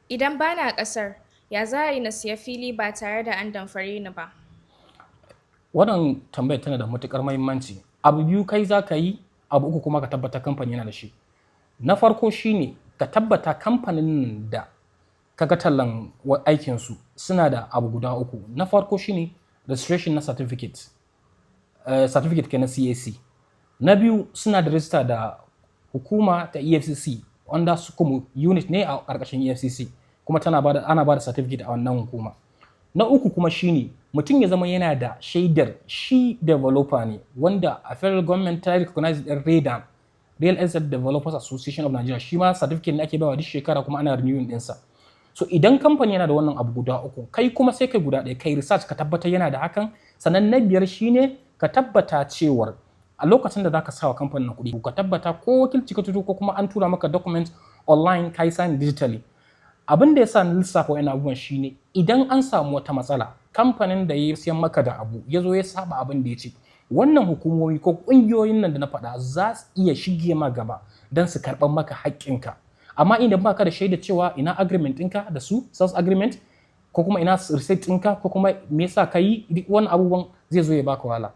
Idan bana ƙasar, ya za a yi na siya fili ba tare da an damfare ni ba? Wannan tambayar tana da matuƙar muhimmanci. Abu biyu kai za ka yi, abu uku kuma ka tabbata kamfani yana da shi. Na farko shine ka tabbata kamfanin da ka ga tallan aikinsu suna da abu guda uku. Na farko shine registration na certificate, certificate kenan CAC. Na biyu, suna da register da hukuma ta EFCC, wanda su kuma unit ne a ƙarƙashin EFCC, kuma tana bada, ana bada certificate a wannan hukuma. Na uku kuma shine mutum ya zama yana da shaidar shi developer ne, wanda a federal government ta recognize din REDAN, Real Estate Developers Association of Nigeria. Shi ma certificate ne ake bawa duk shekara, kuma ana renewing ɗinsa. So idan kamfani yana da wannan abu guda uku, kai kuma sai kai guda ɗaya, kai research ka tabbatar yana da hakan. Sannan na biyar shine ka tabbata cewar a lokacin da zaka sawa kamfanin kuɗi, ka tabbata ko wakilci ka turo ko kuma an tura maka document online, kai sign digitally. Abin da ya sa na lissafa wa'annan abubuwan shine idan an samu wata matsala, kamfanin da ya siyan maka da abu ya zo ya saba abin da ya ce, wannan hukumomi ko ƙungiyoyin nan da na faɗa za su iya shige ma gaba don su karɓar maka haƙƙinka. Amma idan baka da shaida cewa ina agreement ɗinka da su, sales agreement, ko kuma ina receipt ɗinka, ko kuma me yasa ka yi duk wannan abubuwan, zai zo ya baka wahala.